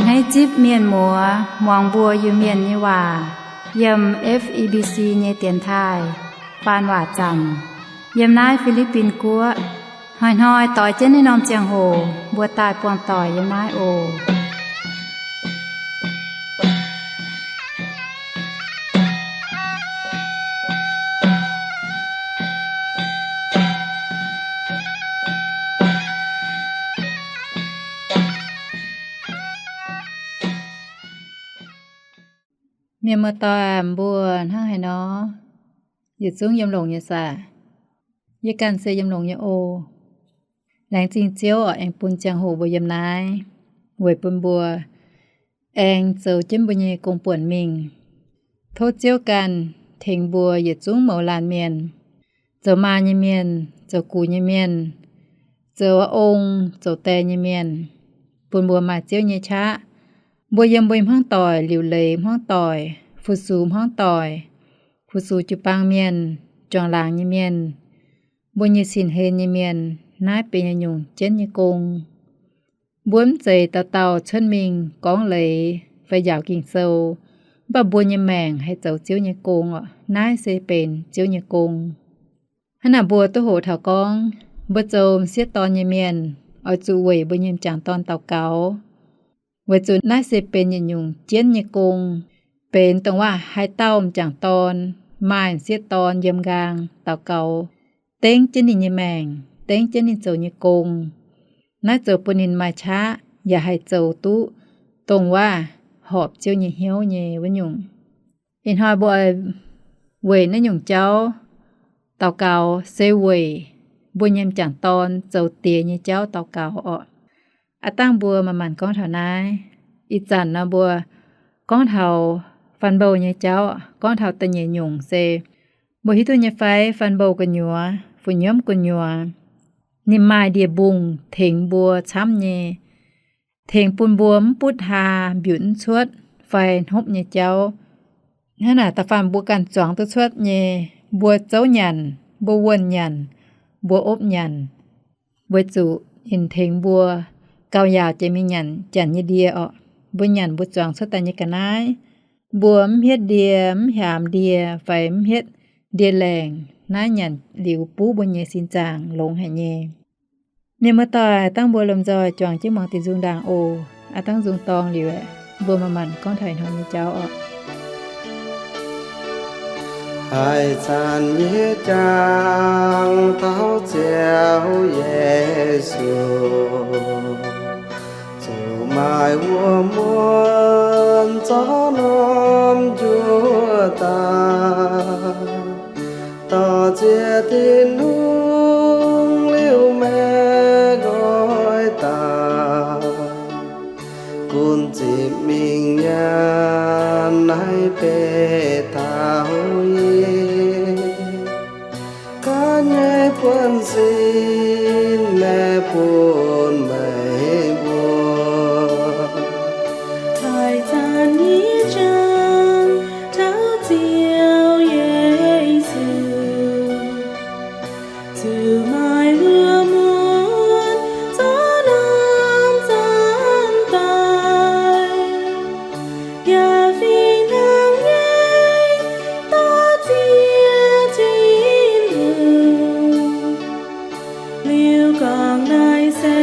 Hneiv zipv mienh muoz muangx mbuo Iu-Mienh nyei waac yiem F E B C nyei dienx taaih faan waac zanc yiem naaiv Fi^li^bin Guoqv. Hnoi-hnoi doix jienv naaiv norm ziangh hoc mbuo daaih buangh doic yiem naaiv oc. Mienh muoz-doic mbuo hnangv haaix nor, yietc zungv yiem longx nyei saah? Yie ganh se yiem longx nyei oc. Laengz zingh Ziouv oc, aengx bun ziangh hoc mbuo yiem naaiv weic bun mbuo aengx zoux jienv mbuo nyei gong-buonc mingh. Tov Ziouv ganh tengx mbuo yietc zungv mouz laanh mienh, zoux maa nyei mienh, zoux gux nyei mienh, zoux ong zoux die nyei mienh, bun mbuo maaih Ziouv nyei qaqv. Mbuo yiem mbuo nyei hmuangv doic, liuc leiz hmuangv doic, fu-sux hmuangv doic, fu-sux jiu-baang mienh, juangc laangz nyei mienh, mbuo nyei sin-hlen nyei mienh, naaiv benx yietc nyungc jienv nyei gong. Mbuo mv zeiz dauh dauh cuotv mingh gorngv leiz fai njaaux Ging-Sou, mv baac mbuo nyei maengc haih zoux Ziouv nyei gong oc. Naaiv se benx Ziouv nyei gong. Hnangv naaic mbuo duqv hoqc taux gorngv, mbuo zoux m'sieqv dorn nyei mienh, oix zuqc weic mbuo nyei m'jangc dorn daux gaux, weic zuqc naaiv se benx yietc nyungc jienv nyei gong, benx dongh waac haaix dauh m'jangc dorn maaih m'sieqv dorn yiem nqaang daux gaux, dengv jienv ninh nyei maengc, dengv jienv ninh zoux nyei gong. Naaiv zoux bun ninh maaih qaqv yaac haih zoux duqv dongh waac horpc Ziouv nyei hnyouv nyei wuov nyungc. Ih hnoi mbuo oix weic naaiv nyungc jauv daux gaux se weic mbuo nyei m'jangc dorn zoux diex nyei jauv daux gaux orqc. Aav dangh mbuo manc-manc gorngv taux naaiv. Ih zanc nor mbuo gorngv taux faan-mbou nyei jauv, gorngv taux da'nyeic nyungc se, mbuo hiuv duqv nyei fai, faan-mbou gu'nyuoz, fu-nyiemv gu'nyuoz, ninh maaih ndie-mbungh tengx mbuo camv nyei, tengx bun mbuo mv butv haa mbiutc mv cuotv fai hnopv nyei jauv. Hnangv naaic da'faanh mbuo ganh zuangx duqv cuotv nyei, mbuo zouv nyanc, mbuo wuonh nyanc, mbuo opv nyanc, weic zuqc ninh tengx mbuo gauh yaauc jiex mingh nyanc janx nyei ndie orqc. Mbuo nyanc mbuo zuangx cuotv daaih nyei ga'naaiv, mbuo mv hietv ndie, mv hiaamx ndie fai mv hietv ndie-laengc, naaiv nyanc liuz buv mbuo nyei sin zaangc longx haic nyei. Mienh muoz-doic, dangh mbuo lomh nzoih juangc jienv muangx diuc nzung ndaangc oc. Aav dangh nzung dorng liuz aeqv, mbuo manc-manc gorngv taux ih hnoi nyei jauv orqc. Haaix zanc yie jangx taux Ziouv Yesu, zuqc maaih wuom muonz zorqv norm njuov daaih, dorh nziex Tin-Hungh liuz meih nqoi daaih, gunv zipv mingh nyanc naaiv beiv taux yie ganh nyei buonv-sin, meih bun meih mbuo. Haaix zanc yie jangx taux Ziouv Yesu, zuqc maaih wuom muonz zorqv norm nzuonx daaih, yaac fih hnangv nyei dorh nziex Tin-Hungh liuz gorngv naaiv se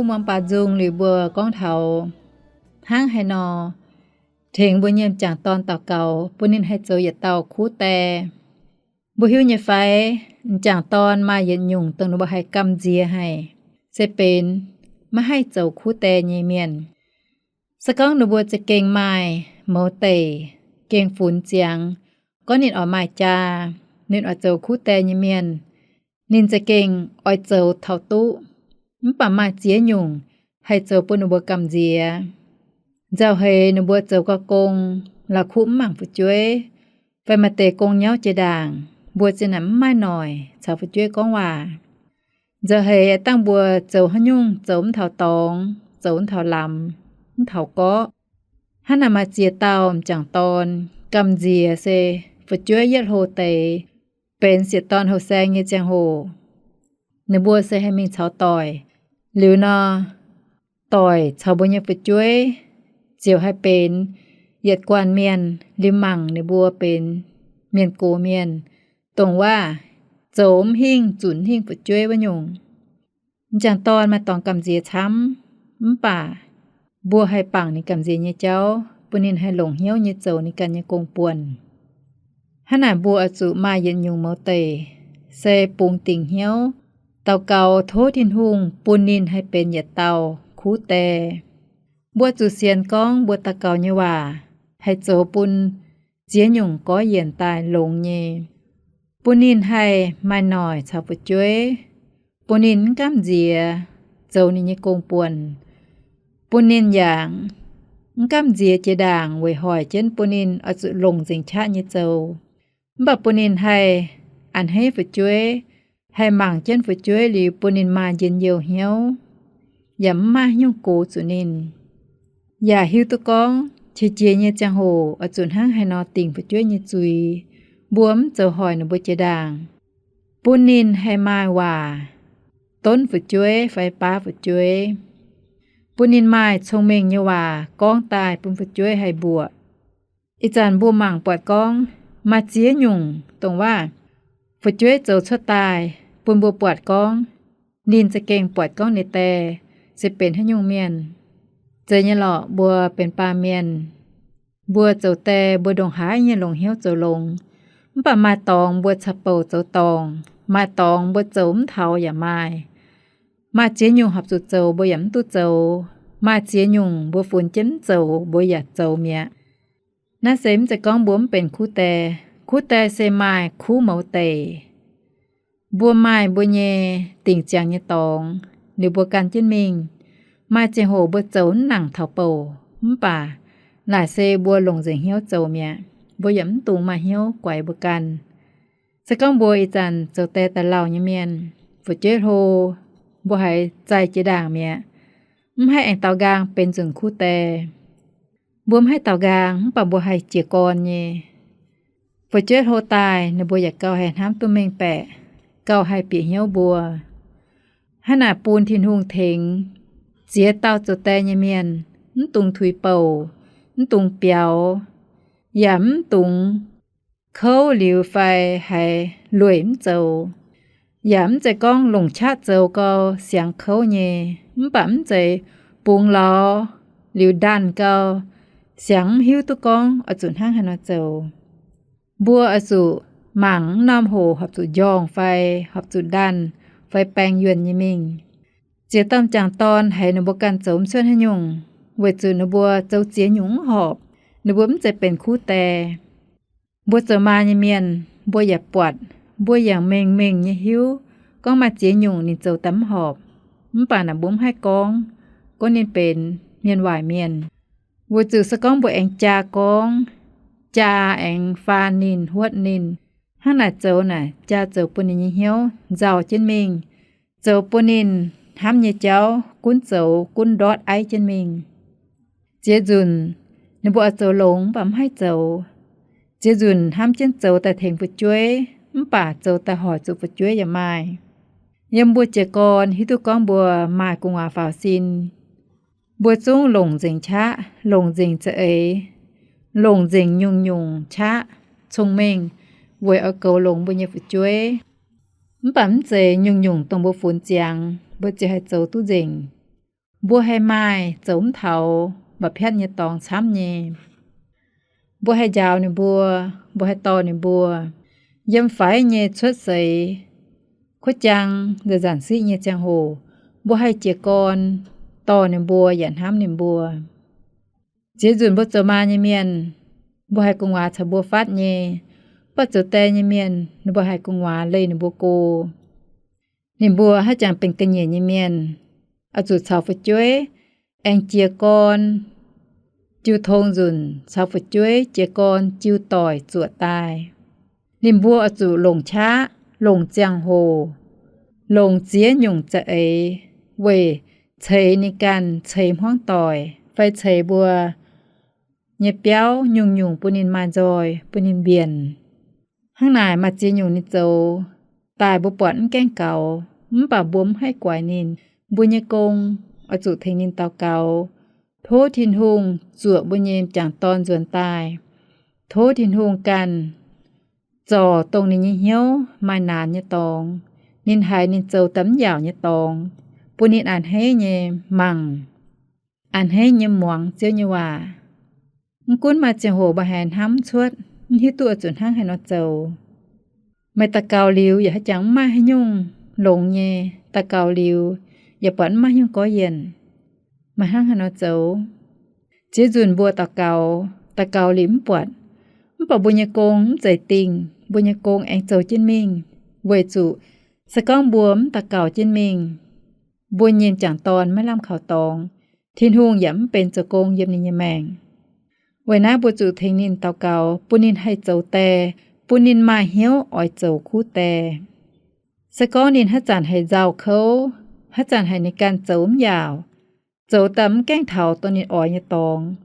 Muangx baac nzung liuz mbuo gorngv taux hnangv haaix nor tengx mbuo nyei m'jangc dorn daux gaux bun ninh haih zoux yietc dauh kuv die. Mbuo hiuv nyei fai, m'jangc dorn maaih yietc nyungc dongh ninh mbuo haih gamh nziex haic, se benx maiv haih zoux kuv die nyei mienh. Se gorngv ninh mbuo za'gengh maaih mouz deic, gengh funx ziangx, gorngv ninh oix maaih jaa, ninh oix zoux kuv die nyei mienh, ninh za'gengh oix zoux taux duqv. Mv baac maaih ziex nyungc haih zoux bun ninh mbuo gamh nziex. Nzauh heix ninh mbuo zoux gau gong, la'kuqv mv mangc fu'jueiv, fai maaih deix gong nyauv jiex ndaangc, mbuo zinh naaic mv maaih noic caux fu'jueiv gorngv waac. Nzauh heix dangh mbuo zoux haaix nyungc zoux mv taux dorngx, zoux mv taux lamz, mv taux gorqv. Hnangv naaic maaih ziex dauh m'jangc dorn gamh nziex se fu'jueiv yietv hlo deix, benx sieqv dorn houh saeng nyei ziangh hoc, ninh mbuo se haih mingh caux doic. Liuz nor, doic caux mbuo nyei fu'jueiv ziouc haih benx yietc guanh mienh liuz mangc ninh mbuo benx mienh gox mienh, dongh waac zoux mv hingh zunc hingh fu'jueiv wuov nyungc. M'jangc dorn maaih dorngx gamh nziex camv, mv baac mbuo haih bangc ninh gamh nziex nyei jauv, bun ninh haih longc hnyouv nyei zoux ninh ganh nyei gong-buonc. Hnangv naaic mbuo oix zuqc maaih yietc nyungc mouz deic, se bungx dingc hnyouv daux gaux tov Tin-Hungh bun ninh haih benx yietc dauh kuv die. Mbuo zuqc sienx gorngv mbuo daux gaux nyei waac haih zoux bun ziex nyungc gorx-yienc daaih longx nyei, bun ninh haih maaih noic caux fu'jueiv, bun ninh mv gamh nziex zoux ninh nyei gong-buonc, bun ninh yaac mv gamh nziex jiex ndaangc weic hoic jienv bun ninh oix zuqc longc nzengc qaqv nyei zoux. Mv baac bun ninh haih a'hneiv fu'jueiv, haih mangc jienv fu'jueiv liuz bun ninh maaih njien-youh hnyouv, yaac mv maaih haaix nyungc gox zuqc ninh. Yaac hiuv duqv gorngv qiex jiez nyei ziangh hoc oix zuqc hnangv haaix nor dingc fu'jueiv nyei zuiz, mbuo mv zoux hoic ninh mbuo jiex ndaangc, bun ninh haih maaih waac donv fu'jueiv fai baav fu'jueiv, bun ninh maaih cong-mengh nyei waac gorngv daaih bun fu'jueiv haih mbuoqc. Ih zanc mbuo mangc buatc gorngv maaih ziex nyungc dongh waac fu'jueiv zoux cuotv daaih bun mbuo buatc gorngv ninh za'gengh buatc gorngv ninh die se benx haaix nyungc mienh. Zeiz nyei lorqc, mbuo benx baamh mienh, mbuo zoux die mbuo ndongc haaix nyei longc hnyouv zoux longx, mv baac maaih dorngx mbuo caux bouc zoux dorngc, maaih dorngx mbuo zoux mv taux yaac maaih. Maaih ziex nyungc horpc zuqc zoux mbuo yaac mv duqv zoux, maaih ziex nyungc mbuo funx jienv mv zoux mbuo yaac zoux mi'aqv. Naaiv se mv zeiz gorngv mbuo mv benx kuv die. Kuv die se maaih kuv mouz deic. Mbuo maaih mbuo nyei dingc ziangx nyei dorngx liuz mbuo gan jienv mingh. Maaih ziangh hoc mbuo zoux mv nangc taux bouc, mv baac naaic se mbuo longc nzengc hnyouv zoux mi'aqv. Mbuo yaac mv dungx maaih hnyouv guaix mbuo ganh. Se gorngv mbuo ih zanc zoux die daaih lauh nyei mienh, fu'jueiv hlo, mbuo haiz zaih jiex ndaangc mi'aqv, mv haih aengx daaux nqaang benx nzunc kuv die. Mbuo mv haih daaux nqaang mv baac mbuo haih jiez gorn nyei. Fu'jueiv hlo daaih ninh mbuo yaac gauh haih hnamv duqv mengh baeqc, gauh haih bieqc hnyouv mbuo. Hnangv naaic bun Tin-Hungh tengx ziex dauh zoux die nyei mienh, mv dungx tuix bouc, mv dungx biaux, yaac mv dungx kouv liuz fai haiz lueic mv zoux. Yaac mv zeiz gorngv longc qaqv zoux gau siangx kouv nyei, mv baac mv zeiz bungx lorz liuz ndaanh gau siangx mv hiuv duqv gorngv oix zuqc hnangv haaix nor zoux. Mbuo oix zuqc mangc mv norm hoc horpc zuqc njorngh fai horpc zuqc ndaanh fai baeng yuonh nyei mingh. Ziex dauh m'jangc dorn haiz ninh mbuo ganh zoux mv cuotv haaix nyungc, weic zuqc ninh mbuo zoux ziex nyungc mv horpc, ninh mbuo mv zeiz benx kuv die. Mbuo zoux maa nyei mienh, mbuo yaac buatc, mbuo yaac mengh mengh nyei hiuv gorngv maaih ziex nyungc ninh zoux daaih mv horpc. Mv baac naaic mbuo mv haih gorngv, gorngv ninh benx mienh waaic mienh. Weic zuqc se gorngv mbuo aengx jaa gorngv, jaa aengx faan ninh, huotv ninh, hnangv naaic zoux naaic jaa zoux bun ninh nyei hnyouv nzauh jienv mingh, zoux bun ninh hnamv nyei jauv gunv zoux gunv ndortv aiv jienv mingh. Ziex nzunc ninh mbuo oix zoux longx mv baac mv haih zoux. Ziex nzunc hnamv jienv zoux daaih tengx fu'jueiv mv baac zoux daaih hoic zuqc fu'jueiv yaac maaih. Yiem mbuo jiez gorn hiuv duqv gorngv mbuo maaih gu'nguaaz faaux sin, mbuo zungv longc nzengc qaqv, longc nzengc za'eix, longc nzengc nyungc-nyungc qaqv, cong-mengh weic oix goux longx mbuo nyei fu'jueiv. Mv baac mv zeiz nyungc-nyungc dongh mbuo funx ziangx mbuo ziouc haih zoux duqv nzengc. Mbuo haih maaih zoux mv taux mba'piatv nyei dorngx camv nyei. Mbuo haih njaaux ninh mbuo, mbuo haih dorh ninh mbuo yiem faix nyei cuotv seix, kuotv jaang nzanc-nzanc siqv nyei ziangh hoc, mbuo haih jiez gorn dorh ninh mbuo yaac hnamv ninh mbuo. Ziex nzunc mbuo zoux maa nyei mienh, mbuo haiz gu'nguaaz caux mbuo fatv nyei, mv baac zoux die nyei mienh ninh mbuo haiz gu'nguaaz leih ninh mbuo go. Ninh mbuo haaix jangx benx ga'nyiec nyei mienh, oix zuqc caux fu'jueiv aengx jiez gorn jiu tong nzunc, caux fu'jueiv jiez gorn jiu doic zuoqc daaih. Ninh mbuo oix zuqc longc qaqv, longc ziangh hoc, longc ziex nyungc za'eix weic ceix ninh ganh, ceix hmuangv doic fai ceix mbuo nyei biauv nyungc-nyungc bun ninh maaih nzoih, bun ninh mbienc. Hnangv naaic maaih ziex nyungc ninh zoux daaih mbuo buatc mv gaengh gaux, mv baac mbuo mv haih guaix ninh. Mbuo nyei gong oix zuqc tengx ninh daux gaux, tov Tin-Hungh zuoqc mbuo nyei m'jangc dorn nzuonx daaih. Tov Tin-Hungh ganh zorc dongh ninh nyei hnyouv maaih naanc nyei dorngx, ninh haiz ninh zoux daaih mv yaauc nyei dorngx, bun ninh a'hneiv nyei mangc, a'hneiv nyei muangx Ziouv nyei waac. Mv gunv maaih ziangh hoc mbuo haiz hnamv cuotv, mv hiuv duqv oix zuqc hnangv haaix nor zoux. Meih daux gaux liuz yaac haaix jangx mv maaih haaix nyungc longx nyei, daux gaux liuz yaac buatc mv maaih haaix nyungc gorngv-yienh. Meih hnangv haaix nor zoux? Ziex nzunc mbuo daux gaux, daux gaux liuz mv buatc, mv baac mbuo nyei gong mv zeiz dingh, mbuo nyei gong aengx zoux jienv mingh, weic zuqc se gorngv mbuo mv daux gaux jienv mingh, mbuo nyei m'jangc dorn maiv lamh kaux dorngx, Tin-Hungh yaac mv benx zoux gong yiem ninh nyei maengc. Weic naaiv mbuo zuqc tengx ninh daux gaux, bun ninh haih zoux die, bun ninh maaih hnyouv oix zoux kuv die. Se gorngv ninh haaix zanc haiz nzauh kouv, haaix zanc haiz ninh ganh zoux mv yaauc, zoux daaih mv gaengh taux dongh ninh oix nyei dorngx,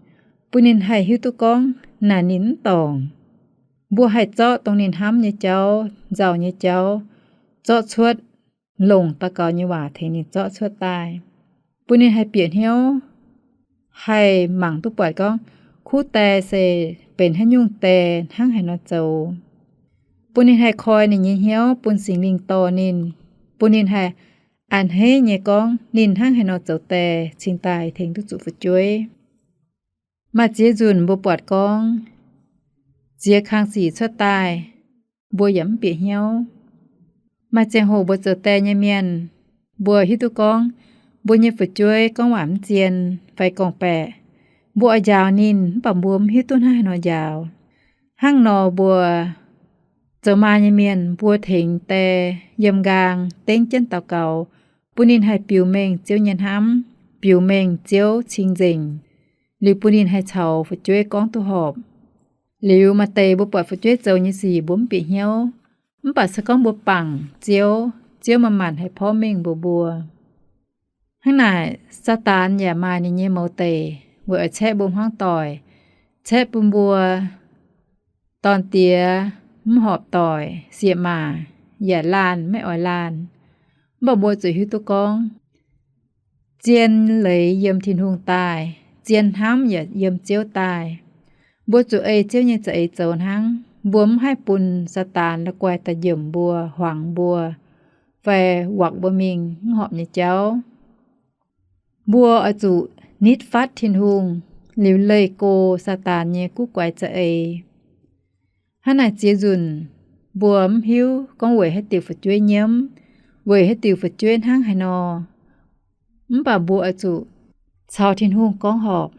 bun ninh haih hiuv duqv gorngv naaic ninh mv dorngc. Mbuo haih zorqv dongh ninh hnamv nyei jauv, nzauh nyei jauv, zorqv cuotv, longc daux gaux nyei waac tengx ninh zorqv cuotv daaih, bun ninh haih bieqc hnyouv, haih mangc duqv buatc gorngv kuv die se benx haaix nyungc die, hnangv haaix nor zoux. Bun ninh haih koi ninh nyei hnyouv bun Singx Lingh dorh ninh, bun ninh haih a'hneiv nyei gorngv ninh hnangv haaix nor zoux die cingx daaih tengx duqv zuqc fu'jueiv. Maaih ziex nzunc mbuo buatc gorngv ziex kang sic cuotv daaih, mbuo yaac mv bieqc hnyouv. Maaih ziangh hoc mbuo zoux die nyei mienh, mbuo hiuv duqv gorngv mbuo nyei fu'jueiv gorngv waac mv zien fai gorngv-baeqc, mbuo oix njaaux ninh mv baac mbuo mv hiuv duqv hnangv haaix nor njaaux. Hnangv nor mbuo zoux maa nyei mienh, mbuo tengx die yiem nqaang dengv jienv daux gaux, bun ninh haih biux mengh Ziouv nyei hnamv, biux mengh Ziouv cing-nzengc, liuz bun ninh haih caux fu'jueiv gorngv duqv horpc. Liuz maaih deix mbuo buatc fu'jueiv zoux nyei sic mbuo mv bieqc hnyouv, mv baac se gorngv mbuo bangc Ziouv, Ziouv manc-manc haih porv mengh mbuox mbuo. Hnangv naaic, Saadaan yaac maaih ninh nyei mouz deic weic oix caeqv mbuo hmuangv doic, caeqv bun mbuo dorn diex mv horpc doic, sieqv maac yaac laanh maiv oix laanh. Mv baac mbuo zuqc hiuv duqv gorngv zien leiz yiem Tin-Hungh daaih, zien hnamv yaac yiem Ziouv daaih. Mbuo zuqc ei Ziouv nyei za'eix zoux hnangv. Mbuo mv haih bun Saadaan la'guaih daaih nyiemc mbuo, huangx mbuo, fai wakc mbuo mingh mv horpc nyei jauv. Mbuo oix zuqc nitv fatv Tin-Hungh, liuz leih go Saadaan nyei guv guaix za'eix. Hnangv naaic ziex nzunc, mbuo mv hiuv gorngv weic haaix diuc fu'jueiv nyiemv, weic haaix diuc fu'jueiv hnangv haaix nor. Mv baac mbuo oix zuqc caux Tin-Hungh gorngv horpc.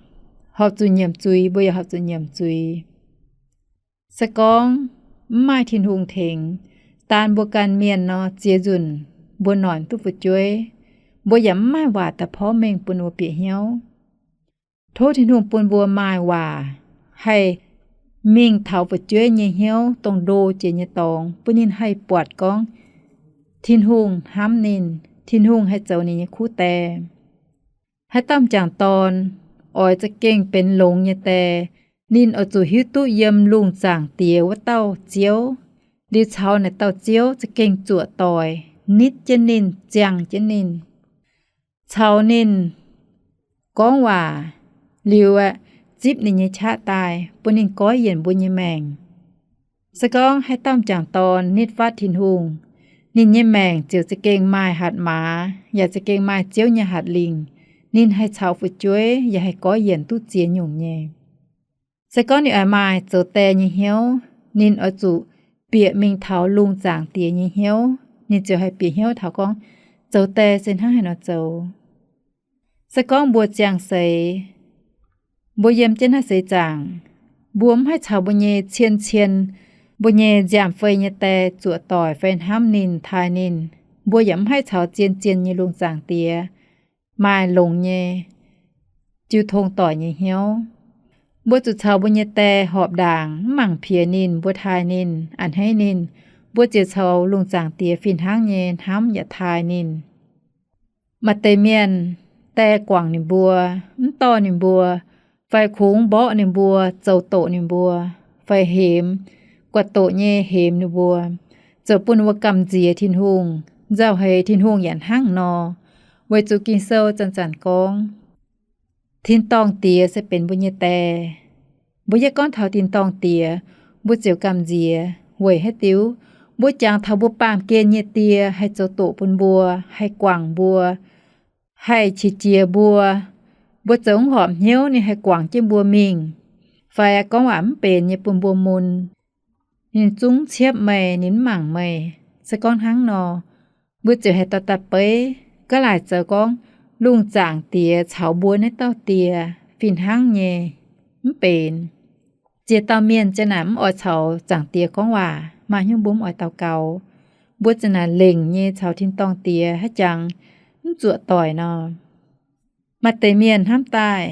Horpc zuqc nyiemc zuiz, mbuo yaac horpc zuqc nyiemc zuiz. Se gorngv mv maaih Tin-Hungh tengx, daan mbuo ganh mienh nor, ziex nzunc mbuo noic duqv fu'jueiv, mbuo yaac mv maaih waac daaih porv mengh bun mbuo bieqc hnyouv. Tov Tin-Hungh bun mbuo maaih waac haih mingh taux fu'jueiv nyei hnyouv dongh ndo jiex nyei dorngx, bun ninh haih buatc gorngv Tin-Hungh hnamv ninh, Tin-Hungh haih zoux ninh nyei kuv die. Haaix dauh m'jangc dorn oix za'gengh benx longx nyei die, ninh oix zuqc hiuv duqv yiem lungh zaangc Diex wuov dauh Ziouv, liuz caux naaic dauh Ziouv za'gengh zuoqc doic, nitv jienv ninh, ziangh jienv ninh, caux ninh gorngv waac, liuz aeqv, zipv ninh nyei qaqv daaih bun ninh goiv yienc mbuo nyei maengc. Se gorngv haaix dauh m'jangc dorn nitv fatv Tin-Hungh, ninh nyei maengc ziouc za'gengh maaih hatc maaz, yaac za'gengh maaih Ziouv nyei hatc lingh. ninh haih caux fu'jueiv yaac haih gorngv yienc duqv ziex nyungc nyei. Se gorngv ninh oix maaih zoux die nyei hnyouv, ninh oix zuqc bieqc mingh taux lungh zaangc diex nyei hnyouv. Ninh ziouc haih bieqc hnyouv taux gorngv zoux die se hnangv haaix nor zoux. Se gorngv mbuo ziangh seix, mbuo yiem jienv naaiv seix zaangc, mbuo mv haih caux mbuo nyei cien-cien, mbuo nyei nziaamv-fei nyei die zuoqc doic fai hnamv ninh, taaih ninh. Mbuo yaac mv haih caux zien-zien nyei lungh zaangc diex maaih longx nyei jiu tong doic nyei hnyouv. Mbuo zuqc caux mbuo nyei die horpc ndaangc, mv mangc piex ninh, mbuo taaih ninh, a'hneiv ninh, mbuo ziouc caux lungh zaangc diex fih hnangv nyei hnamv yaac taaih ninh. Maaih deix mienh, die guangc ninh mbuo, mv dorh ninh mbuo, fai kungx mborqv ninh mbuo, zoux doqc ninh mbuo, fai hemx, guatc doqc nyei hemx ninh mbuo, zoux bun ninh mbuo gamh nziex Tin-Hungh. Nzauh heix Tin-Hungh yaac hnangv nor, weic zuqc Ging-Sou zanc-zanc gorngv, tin-dorngh diex se benx mbuo nyei die. Mbuo yie gorngv taux tin-dorngh diex, mbuo ziouc gamh nziex. Weic haaix diuc? Mbuo jangx taux mbuo baamh gen nyei die haih zoux doqc bun mbuo, haih guangc mbuo, haih qiex jiez mbuo. Mbuo zoux mv horpc hnyouv, ninh haih guangc jienv mbuo mingh, fai gorngv waac mv benx nyei bun mbuo mun. Ninh zungv ciepv meih, ninh mv mangc meih. Se gorngv hnangv nor, mbuo ziouc haih dorh daaih beiv gaav laaic zoux gorngv lungh zaangc diex caux mbuo naaiv dauh die fih hnangv nyei mv benx. Ziex dauh mienh ziang naaic mv oix caux zaangc diex gorngv waac, maaih hnyouv mbuo mv oix daux gaux, mbuo ziang naaic lengc nyei caux tin-dorngh diex haiv jangx mv zuoqc doic nor. Maaih deix mienh hnamv daaih,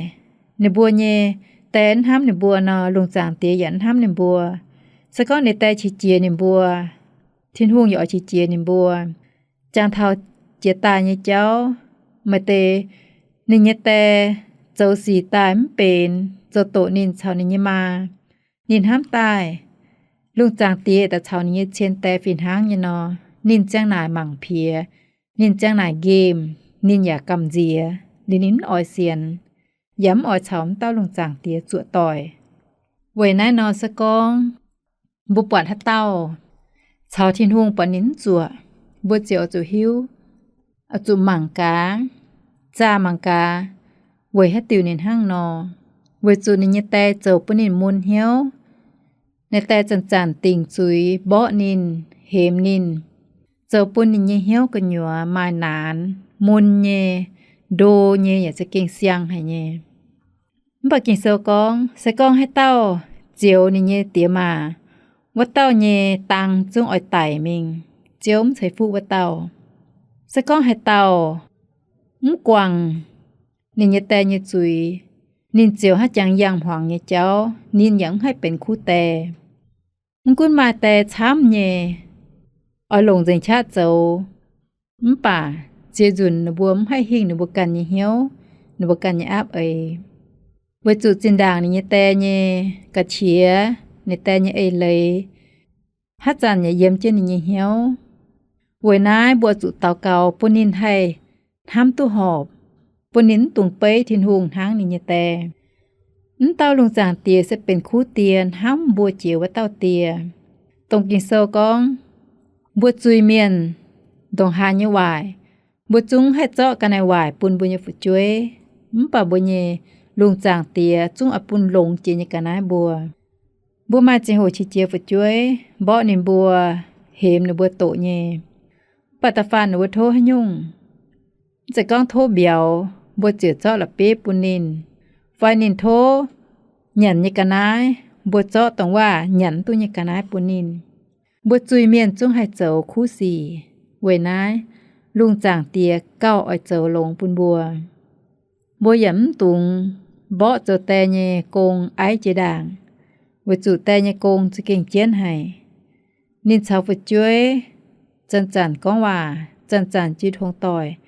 ninh mbuo nyei die hnamv ninh mbuo nor, lungh zaangc diex yaac hnamv ninh mbuo. Se gorngv ninh die qiex jiez ninh mbuo, Tin-Hungh yaac oix qiex jiez ninh mbuo. Jangx taux jiex daaih nyei jauv, maaih deix ninh nyei die zoux sic daaih mv benx, zoux doqc ninh caux ninh nyei maa. Ninh hnamv daaih, lungh zaangc diex daaih caux ninh nyei cien die fih hnangv nyei nor, ninh ziang naaic mangc piex, ninh ziang naaic nqemh, ninh yaac gamh nziex, ninh, ninh mv oix sienx, yaac mv oix caux mv dauh lungh zaangc diex zuoqc doic. Weic naaiv nor se gorngv mbuo buatc haaix dauh caux Tin-Hungh buatc ninh mv zuoqc, mbuo ziouc oix zuqc hiuv, oix zuqc mangc gaax, zaah mangc gaax, weic haaix diuc ninh hnangv nor. Weic zuqc ninh nyei die zoux bun ninh mun hnyouv. Ninh die zanc-zanc dingc zuiz mborqv ninh, hemx ninh, zoux bun ninh nyei hnyouv gu'nyuoz maaih naanx, mun nyei, ndo nyei, yaac za'gengh siang haic nyei. Mv baac Ging-Sou gorngv, se gorngv haaix dauh zioux ninh nyei diex maac, wuov dauh nyei dang zungv oix daic mingh, Ziouv mv ceix fuqv wuov dauh. Se gorngv haaix dauh mv guangc ninh nyei die nyei zuiz, ninh ziouc haaix jangx yangh hmuangx nyei jauv, ninh yaac mv haih benx kuv die. Mv gunv maaih die camv nyei, oix longc nzengc qaqv zoux, mv baac ziex nzunc ninh mbuo mv haih hingh ninh mbuo ganh nyei hnyouv, ninh mbuo ganh nyei aapv eix. Weic zuqc zinh ndaangc ninh nyei die nyei ga'qiex, ninh die nyei eix leiz, haaix zanc yaac yiem jienv ninh nyei hnyouv. Weic naaiv mbuo zuqc daux gaux bun ninh haih hnamv duqv horpc, bun ninh mv dungx beiv Tin-Hungh hnangv ninh nyei die. Mv dauh lungh zaangc diex se benx kuv die hnamv mbuo jiex wuov dauh die. Dongh Ging-Sou gorngv, mbuo zuiz-mienh ndongc haaix nyei waaic, mbuo zungv haih zorqv ga'naaiv waaic bun mbuo nyei fu'jueiv, mv baac mbuo nyei lungh zaangc diex zungv oix bun longx jiex nyei ga'naaiv mbuo. Mbuo maaih ziangh hoc qiex jiez fu'jueiv, mborqv ninh mbuo, hemx ninh mbuo doqc nyei, mv baac da'faanh ninh mbuo tov haaix nyungc, mv zeiz gorngv tov mbiauz, mbuo ziouc zorqv la'bieiv bun ninh, fai ninh tov nyanc nyei ga'naaiv, mbuo zorqv dongh waac nyanc duqv nyei ga'naaiv bun ninh. Mbuo zuiz-mienh zungv haih zoux kuv sic. Weic naaiv, lungh zaangc diex gauh oix zoux longx bun mbuo. Mbuo yaac mv dungx mborqv zoux die nyei gong aiv jiex ndaangc, weic zuqc die nyei gong za'gengh jienv haic. Ninh caux fu'jueiv zanc-zanc gorngv waac, zanc-zanc jiu tong doic.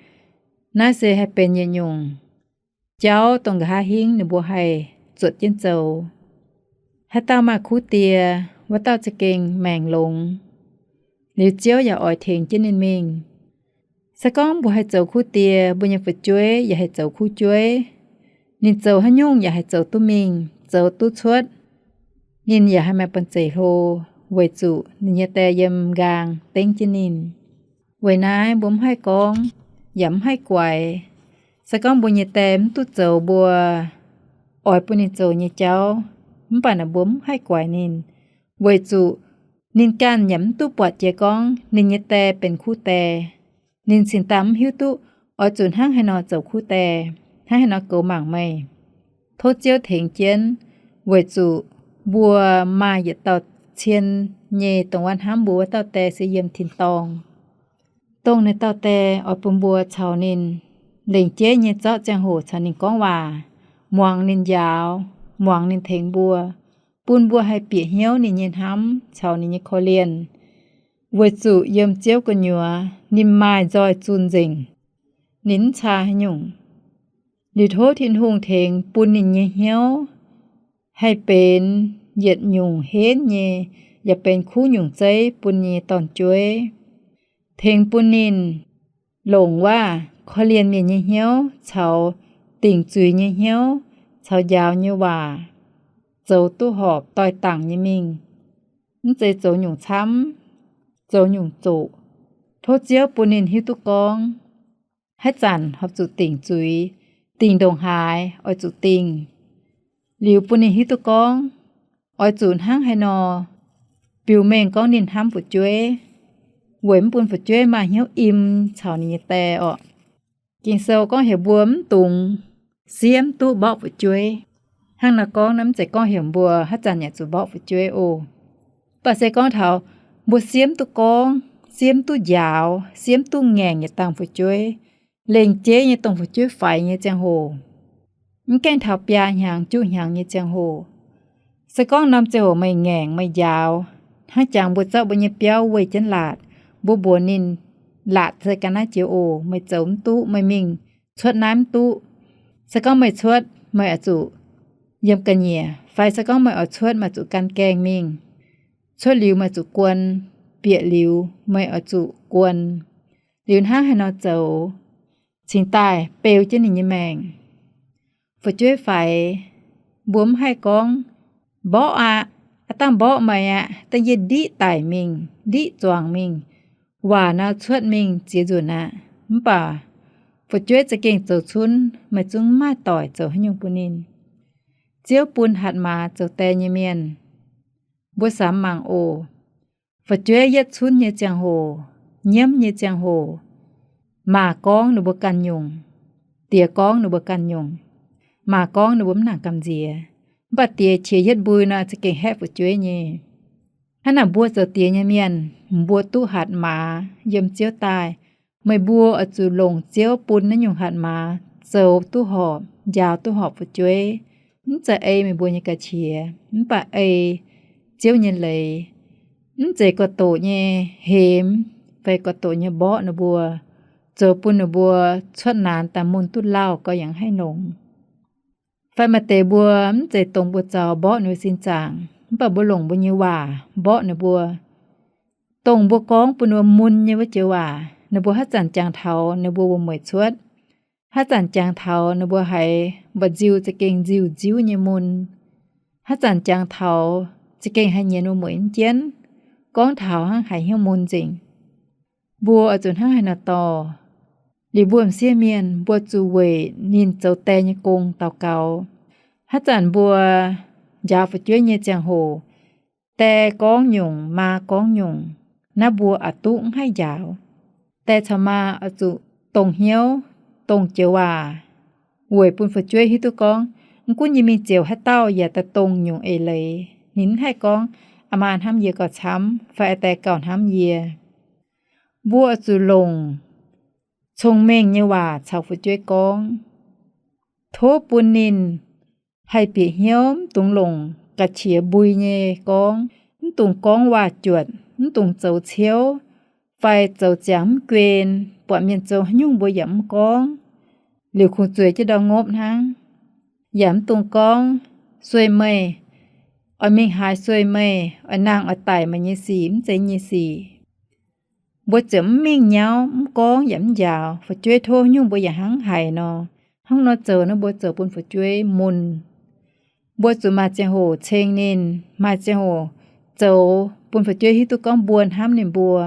Naaiv se haih benx yietc nyungc jauv dongh nqa'haav hingv ninh mbuo haih zuotc jienv zoux. Haaix dauh maaih kuv die, wuov dauh za'gengh maengc longx, liuz Ziouv yaac oix tengx jienv ninh mingh. Se gorngv mbuo haih zoux kuv die, mbuo nyei fu'jueiv yaac haih zoux kuv jueiv. Ninh zoux haaix nyungc yaac haih zoux duqv mingh, zoux duqv cuotv. Ninh yaac haih maaih banh zeic hlo, weic zuqc ninh nyei die yiem nqaang dengv jienv ninh. Weic naaiv mbuo mv haih gorngv, yaac mv haih guaix, Se gorngv mbuo nyei die mv duqv zoux mbuo oix bun ninh zoux nyei jauv, mv baac naaic mbuo mv haih guaix ninh, weic zuqc ninh ganh yaac mv duqv buatc jiex gorngv ninh nyei die benx kuv die. Ninh cingx daaih mv hiuv duqv oix zuqc hnangv haaix nor zoux kuv die, hnangv haaix nor goux mangc meih. Tov Ziouv tengx jienv, weic zuqc mbuo maaih yietc dauh cien nyei dongh wuov hnamv mbuo wuov dauh die se yiem tin-dorngh. Dongh naaiv dauh die oix bun mbuo caux ninh lengc jeiv nyei zorqv ziangh hoc caux ninh gorngv waac, muangx ninh njaaux, muangx ninh tengx mbuo, bun mbuo haih bieqc hnyouv ninh nyei hnamv caux ninh nyei korv-lienh. Weic zuqc yiem Ziouv gu'nyuoz ninh maaih nzoih zunh nzengc, ninh mv caa haaix nyungc. Liuz tov Tin-Hungh tengx bun ninh nyei hnyouv haih benx yietc nyungc henv nyei, yaac benx kuv nyungc zeiv bun ninh nyei dorn-jueiv. Tengx bun ninh longc waac korv-lienh mienh nyei hnyouv caux dingc zuiz nyei hnyouv caux njaaux nyei waac zoux duqv horpc doix-dangc nyei mingh, mv zeiz zoux nyungc camv, zoux nyungc zoqc. Tov Ziouv bun ninh hiuv duqv gorngv haaix zanc horpc zuqc dingc zuiz, dingc ndongc haaix oix zuqc dingc. Liuz bun ninh hiuv duqv gorngv oix zuqc hnangv haaix nor biux mengh gorngv ninh hnamv fu'jueiv, weic mv bun fu'jueiv maaih hnyouv im caux ninh nyei die orqc. Ging-Sou gorngv heuc mbuo mv dungx siemv duqv mborqv fu'jueiv. Hnangv naaiv gorngv naaiv mv zeiz gorngv heuc mbuo haaix zanc yaac zuqc mborqv fu'jueiv oc. Mv baac se gorngv taux mbuo siemv duqv gorngv, siemv duqv njaaux, siemv duqv ngaengc yietc dangh fu'jueiv, lengc jeiv nyei dongh fu'jueiv faix nyei ziangh hoc, mv gaengh taux biaa hnyangx juqv hnyangx nyei ziangh hoc, se gorngv norm ziangh hoc meih ngaengc meih njaaux, hnangv jangx mbuo zorqv mbuo nyei biauv weih jienv laatc, mbuo mbuox ninh, laatc se ga'naaiv jiex oc, meih zoux mv duqv, meih mingh cuotv naaiv mv duqv. Se gorngv meih cuotv, meih oix zuqc yiem ga'nyiec, fai se gorngv meih oix cuotv, meih zuqc gan gaengh mingh. Cuotv liuz meih zuqc guon, bieqc liuz meih oix zuqc guon. Liuz hnangv haaix nor zoux, cingx daaih beu jienv ninh nyei maengc. Fu'jueiv faix, mbuo mv haih gorngv, mborqv aqv, aav dangh mborqv meih aqv, dangh yie ndiqv daic mingh, ndiqv zuangx mingh, waac nor cuotv mingh ziex nzunc aqv. Mv baac fu'jueiv za'gengh zoux cunv, meih zungv mv maaih doic zoux haaix nyungc bun ninh. Ziouv bun hatc maaz zoux die nyei mienh. Mbuo samx mangc oc. Fu'jueiv yietv cunv nyei ziangh hoc, nyiemv nyei ziangh hoc, maa gorngv ninh mbuo ganh nyungc, diex gorngv ninh mbuo ganh nyungc. Maa gorngv ninh mbuo mv nangc gamh nziex, mv baac diex qiex yietv mbui nor za'gengh haeqv fu'jueiv nyei. Hnangv naaic mbuo zoux diex nyei mienh, mbuo duqv hatc maaz yiem Ziouv daaih. Meih mbuo oix zuqc longc Ziouv bun naaiv nyungc hatc maaz zoux duqv horpc, njaaux duqv horpc fu'jueiv. Mv zeiz ei meih mbuo nyei ga'qiex, mv baac ei Ziouv nyei leiz. Mv zeiz gorx-doqc nyei hemx fai gorx-doqc nyei mborqv ninh mbuo, zoux bun ninh mbuo cuotv naanx daaih mun duqv lauh gau yaac haih longx. Fai maaih deix mbuo mv zeiz dongh mbuo zaux mborqv ninh mbuo sin zaangc, mv baac mbuo longc mbuo nyei waac mborqv ninh mbuo. Dongh mbuo gorngv bun ninh mbuo mun nyei wuov joux waac, ninh mbuo haaix zanc jangx taux ninh mbuo wuom-mueic cuotv. Haaix zanc jangx taux ninh mbuo haiz mba'nziu za'gengh nziu-nziuv nyei mun. Haaix zanc jangx taux za'gengh haiz nyienz wuom-mueic mv jienv, gorngv taux hnangv haiz hnyouv mun nzengc. Mbuo oix zuqc hnangv haaix nor dorh? Liuz mbuo m'sieqv mienh, mbuo zuqc weic ninh zoux die nyei gong daux gaux. Haaix zanc mbuo njaaux fu'jueiv nyei ziangh hoc, die gorngv nyungc, maa gorngv nyungc, naaiv mbuo aqc duqv mv haih njaaux. Die caux maa oix zuqc dongh hnyouv, dongh joux waac, weic bun fu'jueiv hiuv duqv gorngv, mv gunv yie mingh ziouc haaix dauh yaac daaih dongh nyungc eix leiz, ninh mv haih gorngv, aa maa hnamv yie gauh camv fai aa die gauh hnamv yie. Mbuo oix zuqc longc cong-mengh nyei waac caux fu'jueiv gorngv. Tov bun ninh haih bieqc hnyouv, mv dungx longc ga'qiex mbui nyei gorngv, mv dungx gorngv waac-juotc, mv dungx zoux ciouv, fai zoux ziangx mv guen, buatc mienh zoux haaix nyungc mbuo yaac mv gorngv, liuz kungx zueiz jienv ndau ngopv hnangv. Yaac mv dungx gorngv, sueih meih, oix mingh haaix sueih meih, oix nangh oix daic meih nyei sic mv zeiz nyei sic. Mbuo ziouc mv mingh nyauv, mv gorngv yaac mv njaaux, fu'jueiv tov haaix nyungc mbuo yaac hnangv haiz nor. Hnangv nor zoux nor mbuo zoux bun fu'jueiv mun. Mbuo zuqc maaih ziangh hoc ceng ninh, maaih ziangh hoc zoux bun fu'jueiv hiuv duqv gorngv mbuo hnamv ninh mbuo.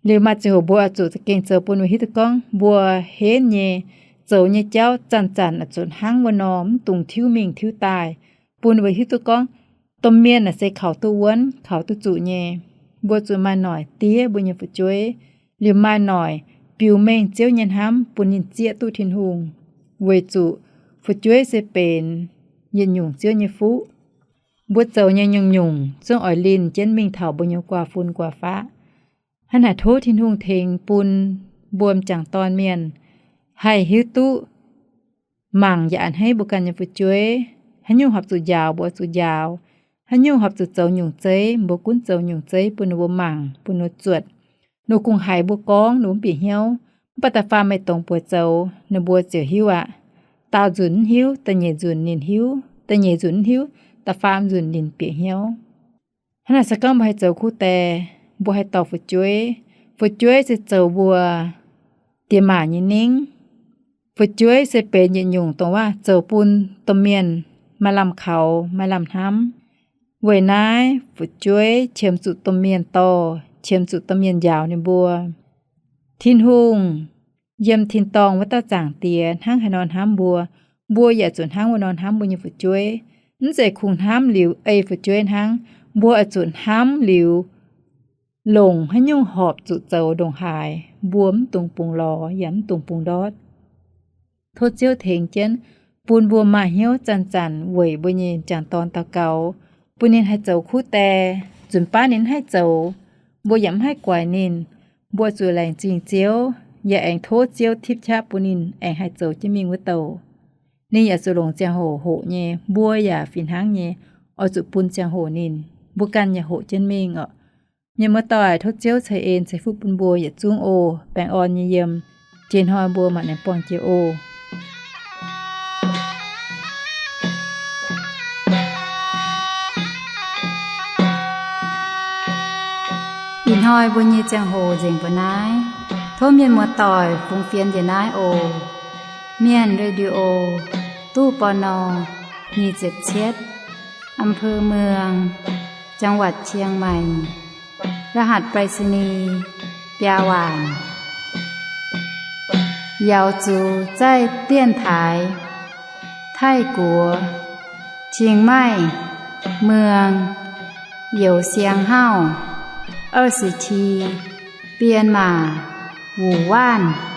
Liuz maaih ziangh hoc mbuo oix zuqc za'gengh zoux bun ninh hiuv duqv gorngv mbuo henv nyei, zoux nyei jauv zanc-zanc oix zuqc hnangv wuov nor, mv dungx tiuv mingh tiuv daaih, bun mbuo hiuv duqv gorngv domh mienh naaic se kaux duqv wuonv, kaux duqv zuqc nyei. Mbuo zuqc maaih noic diev mbuo nyei fu'jueiv, liuz maaih noic biux mengh Ziouv nyei hnamv bun ninh zieqv duqv Tin-Hungh, weic zuqc fu'jueiv se benx yietc nyungc Ziouv nyei fuqv. Mbuo zoux nyei nyungc-nyungc zungv oix linh jienv mingh taux mbuo nyei guaax fun guaax faqv. Hnangv naaic tov Tin-Hungh tengx bun mbuo m'jangc dorn mienh haih hiuv duqv mangc yaac a'hneiv mbuo ganh nyei fu'jueiv. Haaix nyungc horpc zuqc njaaux, mbuo zuqc njaaux. Haaix nyungc horpc zuqc zoux nyungc zeiv, mbuo gunv zoux nyungc zeiv bun ninh mbuo mangc, bun ninh mbuo zuotc. Ninh mbuo kungx haiz mbuo gorngv, ninh mbuo mv bieqc hnyouv. Mv baac da'faam meih dongz buoz zoux, ninh mbuo ziouc hiuv aqv. Daauh nzunc mv hiuv, da'nyeic nzunc ninh hiuv, da'nyeic nzunc mv hiuv, da'faam nzunc ninh bieqc hnyouv. Hnangv naaic se gorngv mbuo haih zoux kuv die, mbuo haih dorh fu'jueiv. Fu'jueiv se zoux mbuo diex maac nyei ningv. Fu'jueiv se benx yietc nyungc dongh waac zoux bun domh mienh maaih lamh kaux, maaih lamh hnamv. Weic naaiv fu'jueiv qiemx zuqc domh mienh dorh, qiemx zuqc domh mienh njaaux ninh mbuo. Tin-Hungh yiem tin-dorngh wuov dauh Zaangc Diex hnangv haaix nor hnamv mbuo, mbuo yaac zuqc hnangv wuov nor hnamv mbuo nyei fu'jueiv. Mv zeiz kungx hnamv liuz ei fu'jueiv hnangv, mbuo oix zuqc hnamv liuz longc haaix nyungc horpc zuqc zoux ndongc haaix mbuo mv dungx bungx lorz yaac mv dungx bungx ndortv. Tov Ziouv tengx jienv bun mbuo maaih hnyouv zanc-zanc weic mbuo nyei m'jangc dorn daux gaux, bun ninh haih zoux kuv die. Nzunc baav ninh mv haih zoux, mbuo yaac mv haih guaix ninh. Mbuo zuqc laengz zingh Ziouv, yaac aengx tov Ziouv tipv qaqv bun ninh aengx haih zoux jienv mingh wuov douc. Ninh yaac zuqc longc ziangh hoc hoqc nyei, mbuo yaac fih hnangv nyei, oix zuqc bun ziangh hoc ninh, mbuo ganh yaac hoqc jienv mingh oc. Mienh muoz-doic, tov Ziouv ceix en ceix fuqv bun mbuo yietc zungv oc. Baengh orn nyei yiem. Jiex hnoi mbuo mangc nangc buangh jiex oc. Ih hnoi mbuo nyei ziangh hoc nzengc mbuo naaiv. Tov mienh muoz-doic fungx fienx njiec naaiv oc. Mienh Radio, ตู้ ปณ. nyic ziepc cietv, อำเภอเมือง จังหวัดเชียงใหม่ รหัสไปรษณีย์ biaa waanc. 瑶族在电台 Taiv-Guoqv, Chiang Mai, Muang, Youz Siang Hauv, 二十七, Bienh Maac, Wuc Waanv.